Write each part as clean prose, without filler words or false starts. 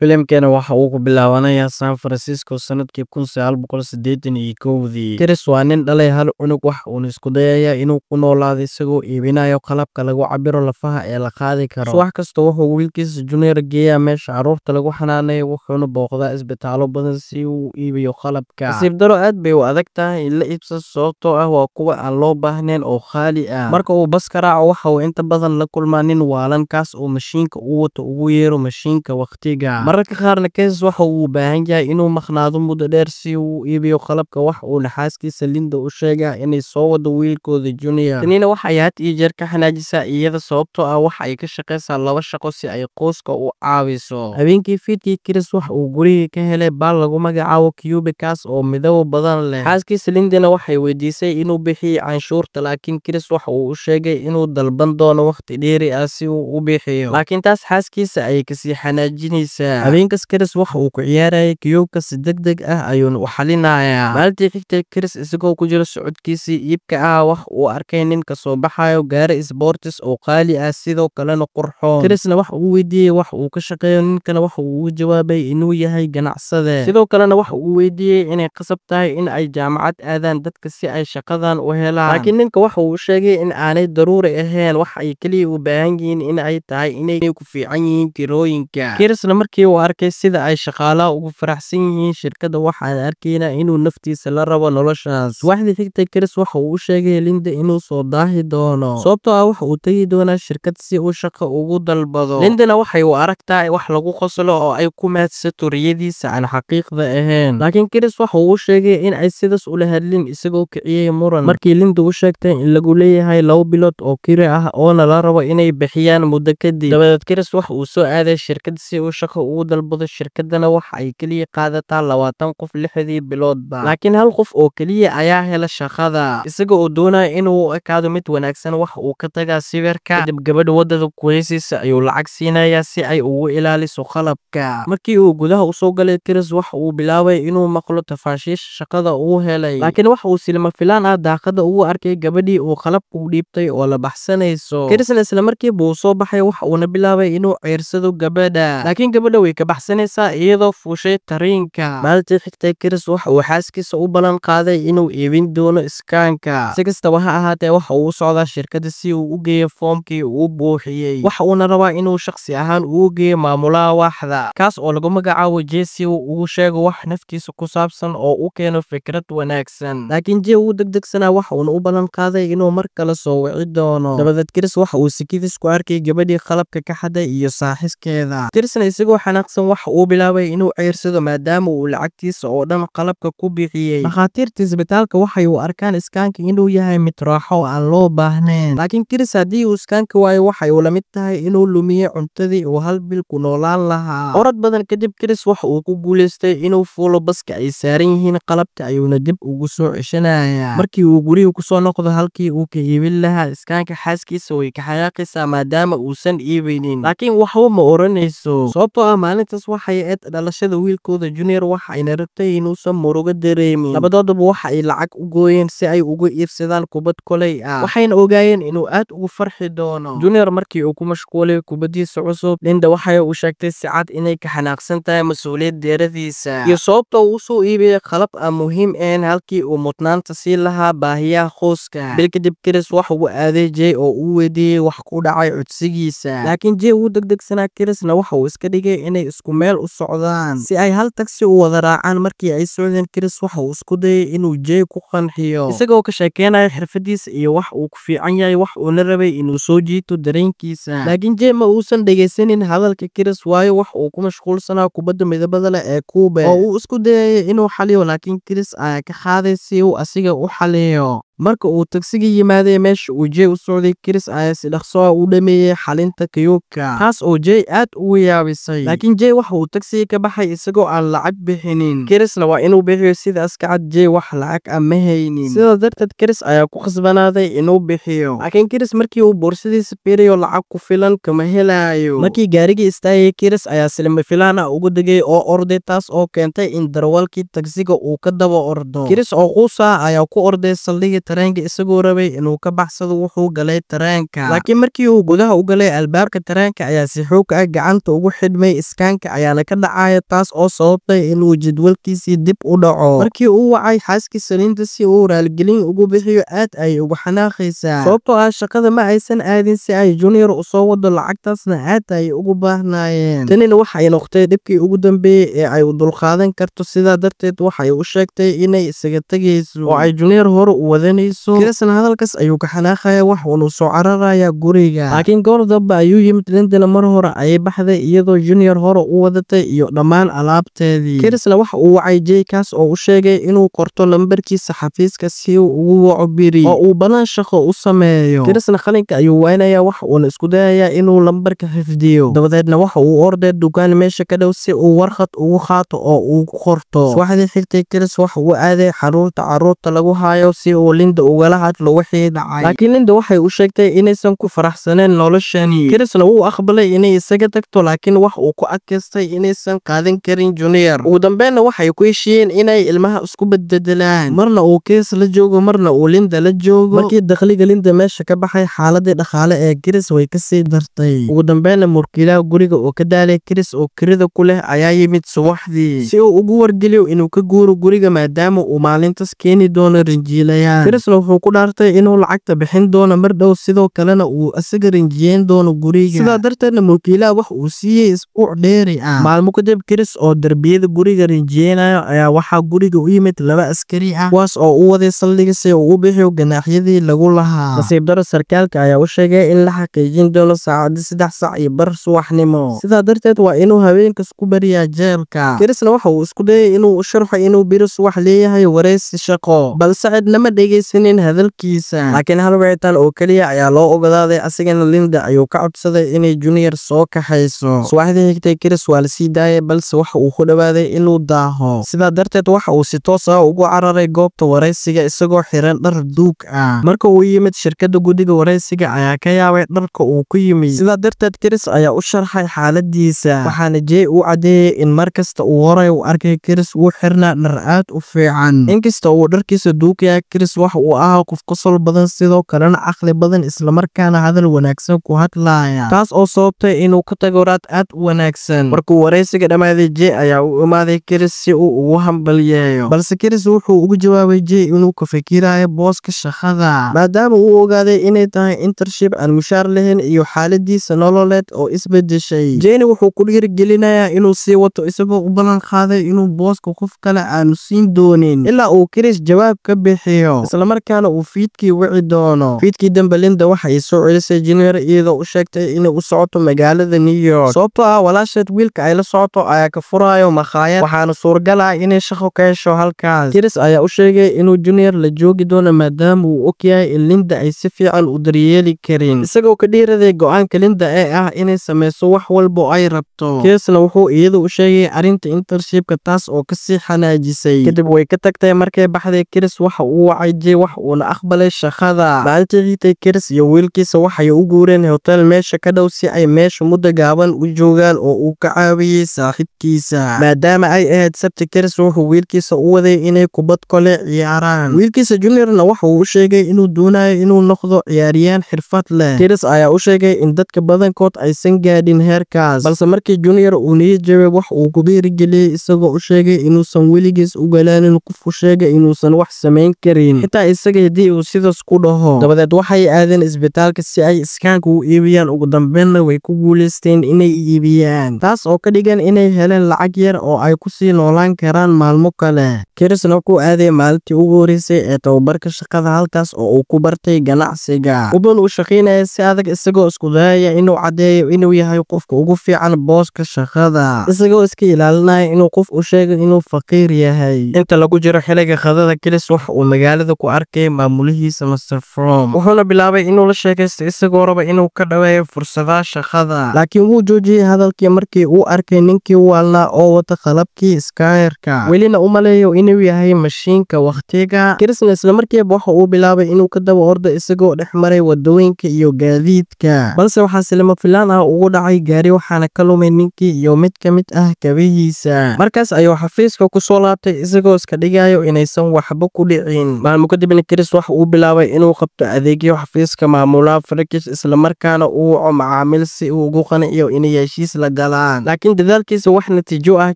Filimkani waxa uu ku bilaabanayaa San Francisco sanadkii 1981dii. Chris waa nin dhalay hal cunug, waxa uuna isku dayayaa inuu ku noolaado isagoo iibinaya qalabka lagu cabbiro lafaha ee la qaadi karo. Subax kasta wuxuu wiilkiisa Junior geeyaa meesha carruurta lagu xanaaneeyo, wuxuuna booqdaa isbitaallo badan si uu u iibiyo qalabka. Nasiib darro, aad bay u adag tahay in la iibsado sababtoo ah waa kuwo aan loo baahnayn oo qaali ah. Marka uu baska raaco, waxa uu inta badan la kulmaa nin waalan kaas oo mashiinka uu wato ugu yeero mashiinka waqtiga. Mararka qaarna Chris waxa uu u baahan yahay inuu maqnaado muddo dheer si uu u iibiyo qalabka, waxa uuna xaaskiisa Linda u sheegaa inay soo wado wiilkooda Junior. Tanina waxa ay had iyo jeer ka xanaajisaa iyada sababtoo ah waxa ay ka shaqeysaa laba shaqo si ay qoyska u caawiso. Habeenkii fiidkii, Chris waxa uu guriga ka helay baal lagu magacaabo Cube kaas oo midabo badan leh. Xaaskiisa Lindana waxay weydiisay inuu bixiyo canshuurta, laakiin Chris waxa uu u sheegay inuu dalban doono waqti dheeri ah si uu u bixiyo. Laakiin taas xaaskiisa ayay kasii xanaajinaysaa. Habeenkaas Chris waxa uu ku ciyaarayay Cube-ka, si degdeg ah ayuuna u xalinayaa. Maalintii xigtay, Chris isagoo ku jira socodkiisii iibka ah, waxa uu arkay nin ka soo baxayo gaari sports oo qaali ah sidoo kalena qurxoon. Chrisna waxa uu weydiiyey waxa uu ka shaqeeyo, ninkana waxa uu ugu jawaabay inuu yahay ganacsade. Sidoo kalena waxa uu weydiiyey inay qasab tahay in ay jaamacad aadaan dadka si ay shaqadan u helaan. Laakiin ninka waxa uu sheegay in aanay daruuri ahayn, waxa ay kaliya u baahan yihiin in ay tahay inay ku fiican yihiin tirooyinka. Chrisna markii uu arkay sida ay shaqaalaha ugu faraxsan yihiin shirkadda, waxaan arkaynaa inuu naftiisa la rabo noloshaas. Subaxdii xigtay, Chris waxa uu u sheegay Linda inuu soo daahi doono sababtoo ah waxa uu tegi doonaa shirkad si uu shaqo ugu dalbado. Lindana waxay u aragtaa wax lagu qoslo oo ay ku mahadsato riyadiisa aan xaqiiqda ahayn. Laakiin Chris waxa uu u sheegay in ay sidaas ula hadlin, isagoo kiciyey muran. Markii Linda u sheegtay in lagu leeyahay 2 bilood oo kiro ah oona la rabo inay bixiyaan muddo kadib. Dabadeed Chris waxa uu soo aaday shirkad si uu shaqo ugu dalbado, shirkaddana waxa ay kaliya qaadataa 20 qof 6dii biloodba. Laakiin hal qof oo kaliya ayaa hela shaqada. Isaga oo doonaya inuu u ekaado mid wanaagsan, waxa uu ka tagaa sawirka. Kadib gabadha waddada ku heesaysa ayuu lacag siinayaa si ay ugu ilaaliso qalabka. Markii uu gudaha u soo galay, Chris waxa uu bilaabay inuu maqlo tafaashiisha shaqada uu helay. Laakiin waxa uu si lama filaan ah daaqadda ugu arkay gabadhii uu qalabka u dhiibtay oo la baxsanayso. Chrisna isla markiiba uu soo baxay, waxa uuna bilaabay inuu ceyrsado gabadha. Laakiin gabadha way ka baxsanaysaa iyadoo fuushay tariinka. Maalintii xigtay, Chris waxa uu xaaskiisa u ballan qaaday inuu iibin doono iskaanka. Si kastaba ha ahaatee, waxa uu u socdaa shirkadda si uu u geeyo foomkii uu buuxiyey. Waxa uuna rabaa inuu shakhsi ahaan ugu geeyo maamulaha waaxda, kaas oo lagu magacaabo Jay, si uu ugu sheego wax naftiisa ku saabsan oo u keeno fikrad wanaagsan. Laakiin Jay wuu degdegsanaa, waxa uuna u ballan qaaday inuu mar kale soo wici doono. Dabadeed Chris waxa uu sikidiis ku arkay gabadhii qalabka ka xaday iyo saaxiibkeeda. Chrisna isagoo xanaaqsan waxa uu bilaabay inuu ceyrsado maadaama uu lacagtiisa oo dhan qalabka ku bixiyey. Dhakhaatiirta isbitaalka waxay u arkaan iskaanka inuu yahay mid raaxo oo aan loo baahnayn. Laakiin Chris haddii uu iskaanka waayo, waxay ula mid tahay inuu lumiyey cuntadii uu hal bil ku noolaan lahaa. Orod badan kadib, Chris waxa uu ku guuleystay inuu fuulo baska ay saaran yihiin qalabka, ayuuna dib ugu soo ceshanayaa. Markii uu guriga kusoo noqdo halkii uu ka iibin lahaa iskaanka, xaaskiisa way ka xanaaqaysaa maadaama uusan iibinin. Laakiin waxba ma oranayso sababtoo ah maalintaas waxay ahayd dhalashada wiilkooda Junior, waxa ayna rabtay inuusan murugo dareemin. Labadooduba waxa ay lacag u gooyeen si ay uga iibsadaan kubad koley ah, waxayna ogaayeen inuu aad ugu farxi doono. Junior markii uu ku mashquulay kubadiisa cusub, Linda waxay u sheegtay si cad inay ka xanaaqsan tahay mas'uuliyad dheeradiisa iyo sababta uu u soo iibiyey qalab aan muhiim ahayn halkii uu mudnaanta siin lahaa baahiyaha qoyska. Bil kadib, Chris waxa uu aaday Jay oo uu weydiiyey wax ku dhacay codsigiisa. Laakiin Jay wuu degdegsanaa, Chrisna waxa uu iska dhigay inay isku meel u socdaan si ay hal tagsi u wada raacaan. Markii ay socdeen, Chris waxa uu isku dayay inuu Jay ku qanciyo isagoo ka sheekeynaya xirfadiisa iyo wax uu ku fiican yahay, wax uuna rabay inuu soo jiito dareenkiisa. Laakiin Jay ma uusan dhegeysanin hadalka Chris, waayo wax uu ku mashquulsanaa kubadda midabada leh ee Cube oo uu isku dayay inuu xaliyo, laakiin Chris ayaa ka qaaday si uu asiga u xaliyo. Marka uu tagsiga yimaaday meesha uu Jay u socday, Chris ayaa si dhaqso ah u dhameeyey xalinta Cube-ka, taas oo Jay aad ugu yaabisay. Laakiin Jay waxa uu tagsiga ka baxay isagoo aan lacag bixinin. Chrisna waa inuu bixiyo, sidaas ka cad Jay wax lacag ah ma haynin. Sidaas darteed Chris ayaa ku khasbanaaday inuu bixiyo. Laakiin Chris markii uu boorsadiisa fiiriyo, lacag ku filan kama helayo. Markii gaarigii istaagay, Chris ayaa si lama filaan ah ugu degay oo orday, taas oo keentay in darawalkii tagsiga uu ka daba ordo. Chris oo quus ah ayaa ku orday saldhigga tareenka isagoo rabay inuu ka baxsado wuxuu galay tareenka, laakiin markii uu gudaha u galay albaabka tareenka ayaa si xoog ah gacanta ugu xidhmay, iskaanka ayaana ka dhacaya, taas oo sababtay inuu jadwalkiisii dib u dhaco. Markii uu wacay xaaskiisa Linda si uu raaligelin ugu bixiyo, aad ayay ugu xanaaqaysaa, sababtoo ah shaqada ma aysan aadin si ay Junior u soo wado, lacagtaasna aad ayay ugu baahnaayeen. Tanina waxay noqotay dhibkii ugu dambeeyay ee ay u dulqaadan karto, sidaa darteed waxay u sheegtay inay isaga tegayso oo ay Junior hore u wadanayso. Chrisna hadalkaas ayuu ka xanaaqaya, wax uunu soo cararaya guriga, laakiin goor dambe ayuu yimid. Lindana mar hore ayay baxday iyadoo Junior hore u wadatay iyo dhammaan alaabteedii. Chrisna waxa uu wacay Jay, kaas oo u sheegay inuu qorto lambarkiisa xafiiska si uu ugu waco biri oo uu balan shaqo u sameeyo. Chrisna qalinka ayuu waynaya, wax uuna isku dayayaa inuu lambarka xifdiyo. Dabadeedna waxa uu orday dukaan meesha ka dhow si uu warqad ugu qaato oo uu ku qorto. Subaxdii xigtay Chris waxa uu aaday xarunta carruurta lagu hayo si uu Linda ugala hadlo wixii dhacay, laakiin Linda waxay u sheegtay inaysan ku faraxsaneen noloshani. Chrisna wuu aqbalay inay isaga tagto, laakiin wax uu ku adkaystay inaysan qaadan karin Junior. Ugu dambeynna waxay ku heshiiyeen inay ilmaha isku bedbedelaan, marna uu Chris la joogo, marna uu Linda la joogo. Markii dakhliga Linda meesha ka baxay, xaaladii dhaqaale ee Chris way kasii dartay. Ugu dambeynna mulkiilaha guriga oo ka daalay Chris oo kirida ku leh ayaa yimid subaxdii si uu ugu wargeliyo inuu ka guuro guriga, maadaama uu maalintaas keeni doono rinjiilayaal. Chrisna wuxuu ku dhaartay inuu lacagta bixin doono mar dhow, sidoo kalena uu isaga rinjiyeyn doono guriga. Sidaa darteedna mulkiilaha wax uu siiyey isbuuc dheeri ah. Maalmo kadib Chris oo darbiyada guriga rinjiyeynayo ayaa waxaa guriga u yimid 2 askari ah, kuwaas oo u waday saldhigga si uu u bixiyo ganaaxyadii lagu lahaa. Nasiib daro, sarkaalka ayaa u sheegay in la xaqiijin doono saacadii 3:15 subaxnimo, sidaa darteed waa inuu habeenkaas ku bariyaa jeelka. Chrisna waxa uu isku dayay inuu u sharxo inuu biri subax leeyahay wareysi shaqo, balse cidnama dhegaysanin hadalkiisa. Laakiin hal wicitaan oo keliya ayaa loo ogolaaday, asigana Linda ayuu ka codsaday inay Junior soo kaxayso. Subaxdii xigtay Chris waa la sii daayay, balse waxa uu ku dhawaaday inuu daaho, sidaa darteed waxa uu si toos ah ugu cararay goobta wareysiga isagoo xiran dhar duug ah. Marka uu yimid shirkadda guddiga wareysiga ayaa ka yaabay dharka uu ku yimid, sidaa darteed Chris ayaa u sharxay xaaladiisa, waxaana Jay u caddeeyay in mar kasta uu horay u arkay Chris uu xirnaa dhar aad u fiican. Inkasta uu dharkiisa duug yahay, Chris waxa uu ahaa qof qosol badan, sidoo kalena caqli badan, islamarkaana hadal wanaagsan ku hadlaya, taas oo sababtay inuu ka tago raad aad u wanaagsan. Markuu wareysiga dhammaaday, Jay ayaa u imaaday Chris si uu ugu hambalyeeyo, balse Chris wuxuu ugu jawaabay Jay inuu ka fikirayo booska shaqada, maadaama uu ogaaday inay tahay internship aan mushaar lahayn iyo xaaladiisa nololeed oo isbedeshay. Jayna wuxuu ku dhiirigelinayaa inuu sii wato, isagoo u ballan qaaday inuu booska qof kale aanu siin doonin ilaa uu Chris jawaab ka bixiyo, islamarkaana uu fiidkii wici doono. Fiidkii dambe Linda waxay soo celisay Junior iyadoo u sheegtay inay u socoto magaalada New York, sababtoo ah walaasheed wiilka ay la socoto ayaa ka furayo makhaayad, waxaana suuragal ah inay shaqo ka hesho halkaas. Chris ayaa u sheegay inuu Junior la joogi doono maadaama uu og yahay in Linda ay si fiican u daryeeli karin, isagoo ka dhiiraday go'aanka Linda ee ah inay sameyso wax walba oo ay rabto. Chrisna wuxuu iyada u sheegay arrinta internshipka, taas oo kasii xanaajisay. Kadib way ka tagtay. Markay baxday, Chris waxa uu wacay Jay, wax uuna aqbalay shaqada. Maalintii xigtay Chris iyo wiilkiisa waxay u guureen hotel meesha ka dhow si ay meesha muddo gaaban u joogaan oo uu ka caawiyey saaxiibkiisa. Maadaama ay ahayd Sabti, Chris wuxuu wiilkiisa u waday inay kubad kole ciyaaraan. Wiilkiisa Juniorna waxa uu u sheegay inuu doonayo inuu noqdo ciyaaryahan xirfad leh. Chris ayaa u sheegay in dadka badankood aysan gaadhin heerkaas, balse markii Junior uu niyad jabay, wax uu ku dhiirigeliyey isagoo u sheegay inuusan weligiis ogolaanin qof u sheegay inuusan wax samayn karin, xitaa isaga haddii uu sidaas ku dhaho. Dabadeed waxay aadeen isbitaalka si ay iskaanka u iibiyaan. Ugu dambeynna way ku guuleysteen inay iibiyaan, taas oo ka dhigan inay heleen lacag yar oo ay ku sii noolaan karaan maalmo kale. Chrisna wuxuu aaday maalintii ugu horeysay ee tababarka shaqada, halkaas oo uu ku bartay ganacsiga. Wuxuuna u shaqaynayay si adag, isagoo isku dayaya inuu caddeeyo inuu yahay qofka ugu fiican booska shaqada, isagoo iska ilaalinaya inuu qof u sheego inuu faqiir yahay. Inta lagu jiro xilliga qadada, Chris waxa uu magaalada ku arkay maamulihiisa Mr. From, wuxuuna bilaabay inuu la sheekaysto isagoo raba inuu ka dhaweeyo fursadaha shaqada, laakiin wuu joojiyey hadalkii markii uu arkay ninkii waalnaa oo wata qalabkii iskaayarka, welina u maleeyo inuu yahay mashiinka wakhtiga. Chrisna isla markiiba waxa uu bilaabay inuu ka daba ordo isagoo dhex maray wadooyinka iyo gaadiidka, balse waxaa si lama filaan ah ugu dhacay gaari, waxaana ka lumay ninkii iyo mid ka mid ah kabihiisa. Markaas ayuu xafiiska ku soo laabtay isagoo iska dhigayo inaysan waxba ku dhicin. Maalmo Kadibna Chris wax uu bilaabay inuu qabto adeegyo xafiiska maamulaha Farkish, isla markaana uu waco macaamiil si uu ugu qanciyo inay heshiis la galaan. Laakiin dadaalkiisa wax natiijo ah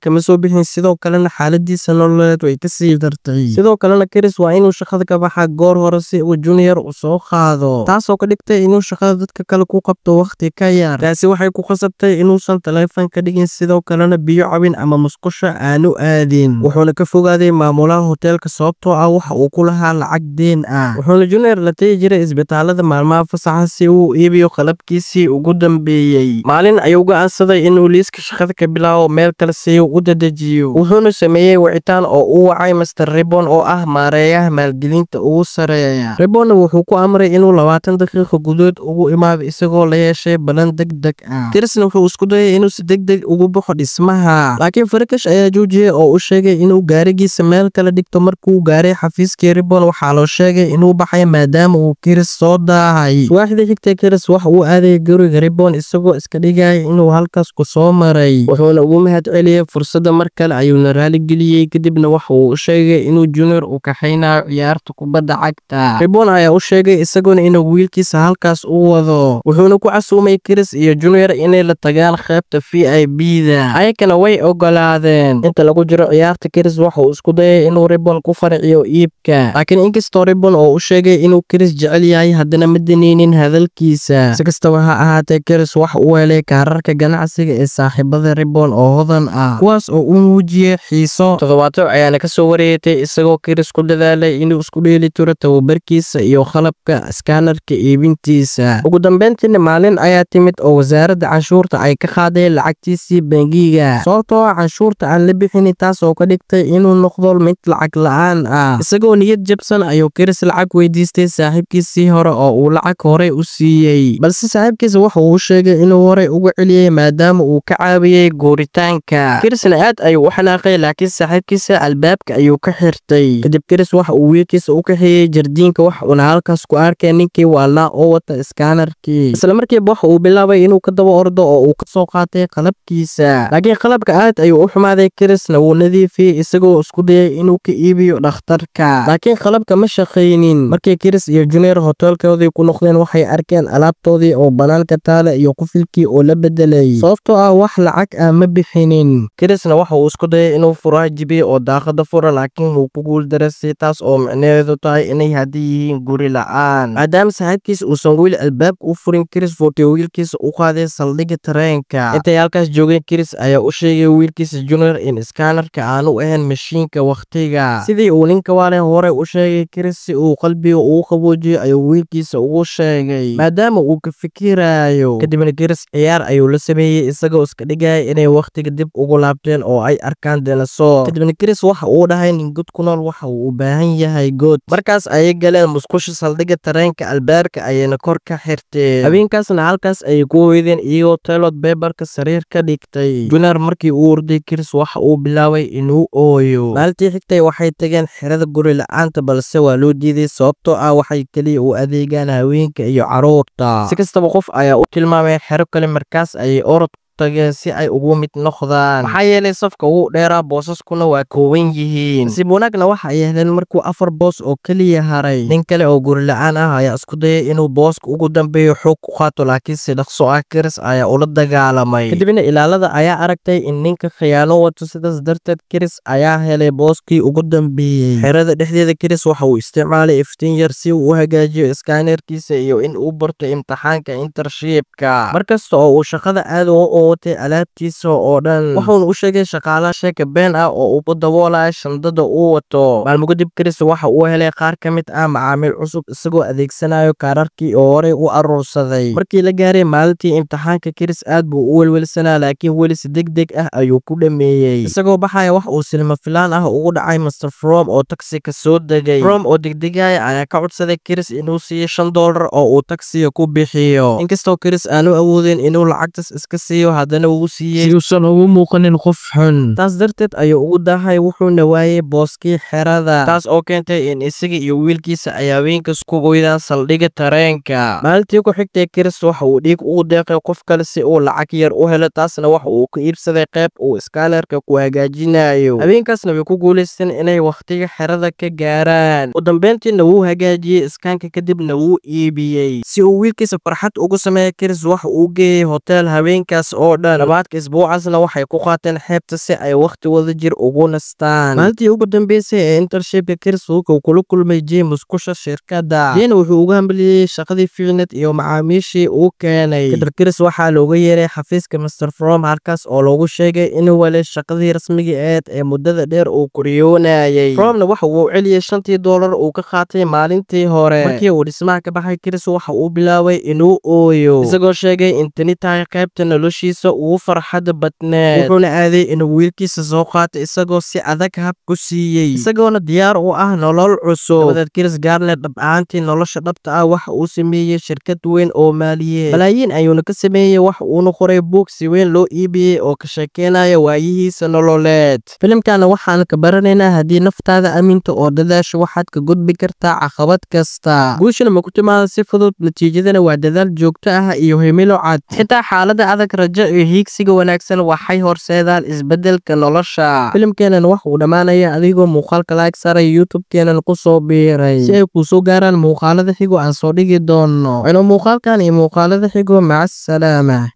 kama soo bixin, sidoo kalena xaaladiisa nololeed way ka sii dartay. Sidoo kalena Chris waa inuu shaqada ka baxaa goor hore si uu Junior u soo qaado, taasoo ka dhigtay inuu shaqada dadka kale ku qabto waqti ka yar. Taasi waxay ku khasabtay inuusan taleefan ka dhigin, sidoo kalena biyo cabin ama musqusha aanu aadin. Wuxuuna ka fogaaday maamulaha hoteelka sababtoo ah waxa uu ku lahaa lacag deen ah. Wuxuuna Junior la tegi jiray isbitaalada maalmaha fasaxa si uu u iibiyo qalabkiisii ugu dambeeyey. Maalin ayuu go'aansaday inuu liiska shaqada ka bilaabo meel kale si uu u dedejiyo. Wuxuuna sameeyey wicitaan oo uu wacay Mr. Ribbon oo ah maareeyaha maalgelinta ugu sareeya. Ribbon wuxuu ku amray inuu 20 daqiiqo gudahood ugu imaado isagoo la yeeshay ballan degdeg ah. Chris wuxuu isku dayay inuu si degdeg ugu baxo dhismaha, laakiin Farkash ayaa joojiyay oo u sheegay inuu gaarigiisa meel kale dhigto. Markuu gaaray xafiiskii Ribbon, waxaa loo sheegay inuu baxay maadaama uu Chris soo daahay. Subaxdii xigtay Chris waxa uu aaday guriga Ribbon isagoo iska dhigaya inuu halkaas ku soo maray. Wuxuuna ugu mahadceliyay fursadda, mar kale ayuuna raali geliyey. Kadibna waxa uu u sheegay inuu Junior u kaxaynayo ciyaarta kubadda cagta. Ribbon ayaa u sheegay isaguna inuu wiilkiisa halkaas u wado, wuxuuna ku casuumay Chris iyo Junior inay la tagaan qaybta VIP-da. Ayakana way ogolaadeen. Inta lagu jiro ciyaarta, Chris waxa uu isku dayay inuu Ribbon ku farciyo iibka, laakiin inkastoo Ribbon oo u sheegay inuu Chris jecel yahay, haddana ma daneynin hadalkiisa. Si kastaba ha ahaatee, Chris waxa uu helay kaararka ganacsiga ee saaxiibada Ribbon oo hodan ah, kuwaas oo u muujiyay xiiso. Toddobaadyo ayaana ka soo wareegtay isagoo Chris ku dadaalay inuu isku dheelitiro tababarkiisa iyo qalabka scannerka iibintiisa. Ugu dambeyntiina maalin ayaa timid oo wasaaradda canshuurta ay ka qaaday lacagtiisii bangiga, sababtoo ah canshuurta aan la bixinin, taas oo ka dhigtay inuu noqdo mid lacag la'aan ah. Isagoo niyad jabsan ayuu Chris lacag weydiistay saaxiibkiisii hore oo uu lacag horey u siiyey, balse saaxiibkiisa waxa uu sheegay inuu horey uga celiyey maadaama uu ka caawiyey guuritaanka. Chrisna aad ayuu u xanaaqay, laakiin saaxiibkiisa albaabka ayuu ka xirtay. Kadib Chris waxa uu wiilkiisa u kaxeeyey jardiinka, wax uuna halkaas ku arkay ninkii waalnaa oo wata scannerkii. Isla markiiba waxa uu bilaabay inuu ka daba ordo oo uu ka soo qaatay qalabkiisa, laakiin qalabka aad ayuu u xumaaday. Chrisna wuu nadiifiyey isagoo isku dayay inuu ka iibiyo dhakhtarka, laakiin qalabka ma shaqaynin. Markii Chris iyo Junior hotelkoodii ku noqdeen, waxay arkeen alaabtoodii oo banaanka taala iyo qufilkii oo la bedelay, sababtoo ah wax lacag ah ma bixinin. Chrisna waxa uu isku dayay inuu furaha jibiyo oo daaqada fura, laakiin wuu ku guuldareystay, taas oo micnaheedu tahay inay hadda yihiin guri la'aan. Maadaama saaxiibkiisa uusan weli albaabka u furin, Chris wuxuu wiilkiisa u qaaday saldhigga tareenka. Intay halkaas joogeen, Chris ayaa u sheegay wiilkiisa Junior in scannerka aanu ahayn mashiinka waqtiga, sidii uu ninka waale hore u sheegay. Chris si uu qalbiga ugu qaboojiyo ayuu wiilkiisa ugu sheegay maadaama uu ka fikirayo. Kadibna Chris ciyaar ayuu la sameeyey isagoo iska dhigaya inay waqtiga dib ugu laabteen oo ay arkaan dinosaur. Kadibna Chris waxa uu dhahay nin god ku nool waxa uu u baahan yahay god. Markaas ayay galeen musqusha saldhigga tareenka, albaabka ayayna kor ka xirteen. Habeenkaasna halkaas ayay ku hoydeen iyagoo toilet paperka sariir ka dhigtay. Junior markii uu orday, Chris waxa uu bilaabay inuu ooyo. Maalintii xigtay waxay tageen xerada guri la'aanta, balse waa loo diiday sababtoo ah waxay kaliya u adeegaan haweenka iyo carruurta. Si kastaba, qof ayaa u tilmaamay xero kale, markaas ayay orod tageen si ay ugu mid noqdaan, maxaa yeelay safka ugu dheeraa, boosaskuna waa kooban yihiin. Nasiib wanaagna waxa ay heleen markuu 4 boos oo keliya haray. Nin kale oo guri la'aan ah ayaa isku dayay inuu booska ugu dambeeyo xoog ku qaato, laakiin si dhaqso ah Chris ayaa ula dagaalamay. Kadibna ilaalada ayaa aragtay in ninka khiyaano wato, sidaas darteed Chris ayaa helay booskii ugu dambeeyey. Xerada dhexdeeda, Chris waxa uu isticmaalay iftiin yar si uu u hagaajiyo scannerkiisa iyo in uu barto imtixaanka internship-ka. Markasta oo uu shaqada aado, oo watay alaabtiisa oo dhan, wuxuuna u sheegay shaqaalaha sheeka been ah oo uu ku daboolayo shandada uu wato. Maalmo kadib, Chris waxa uu helay qaar ka mid ah macaamiil cusub isagoo adeegsanayo kaararkii oo horey u aruursaday. Markii la gaaray maalintii imtixaanka, Chris aad buu u welwelsanaa, laakiin weli si degdeg ah ayuu ku dhameeyey. Isagoo baxaya, wax uu silma filaan ah ugu dhacay Mr. From oo taksi ka soo degay. From oo degdegaya ayaa ka codsaday Chris inuu siiyo $5 oo uu taksiga ku bixiyo. Inkastoo Chris aanu awoodin inuu lacagtaas iska siiyo, haddana wuu siiyey si uusan ugu muuqanin qof xun. Taas darteed ayuu ugu daahay, wuxuuna waayey booskii xerada, taas oo keentay in isaga iyo wiilkiisa ay haweenkaas ku goydaan saldhigga tareenka. Maalintii ku xigtay Chris waxa uu dhiig ugu deeqay qof kale si uu lacag yar u helo, taasna waxa uu ka iibsaday qayb uu iskaanerka ku hagaajinayo. Habeenkaasna way ku guulaysteen inay wakhtiga xerada ka gaaraan. Ugu dambeyntiina wuu hagaajiyey iskaanka, kadibna wuu iibiyey si uu wiilkiisa farxad ugu sameeyo. Chris waxa uu geeyey hotel habeenkaas oo dhan. Labaadka isbuucaasna waxay ku qaateen xeebta si ay wakhti wadajir ugu nastaan. Maalintii ugu dambeysay ee internshipka, Chris wuxuu kula kulmay James kusha shirkadda. Jane wuxuu uga hambaliyey shaqadii fiicneed iyo macaamiishii uu keenay. Kadib Chris waxaa looga yeeray xafiiska Mr. From, halkaas oo loogu sheegay inuu welay shaqadii rasmiga ahayd ee muddada dheer uu kuriyoonayay. Fromna waxa uu celiyey $5 uu ka qaatay maalintii hore. Markii uu dhismaha ka baxay, Chris waxa uu bilaabay inuu ooyo, isagoo sheegay in tani tahay qaybta noloshiisa ugu farxadda badneed. Wuxuuna aaday inuu wiilkiisa soo qaato, isagoo si adag hab ku siiyey, isagoona diyaar u ah nolol cusub. Dabadeed Chris Garner dhab ahaantii nolosha dhabta ah waxa uu sameeyey shirkad weyn oo maaliyeed, malaayiin ayuuna ka sameeyey. Waxa uuna qoray buug si weyn loo iibiyey oo ka sheekeynaya waayihiisa nololeed. Filimkana waxaan ka baranaynaa haddii naftaada aaminto oo dadaasho, waxaad ka gudbi kartaa caqabad kasta. Guushana ma ku timaada si fudud, natiijadana waa dadaal joogto ah iyo himilo cad. Xitaa xaaladda adag, rajo iyo hiigsiga wanaagsan waxay horseedaan isbeddelka nolosha. Filimkeenan wax uu dhammaanaya adigoo muuqaalka like saaray, YouTube-keenan kusoo biiray si ay kuu soo gaaraan muuqaalada xigo aan soo dhigi doono. Inuu muuqaalkan iyo muuqaalada xigo, maca asalaama.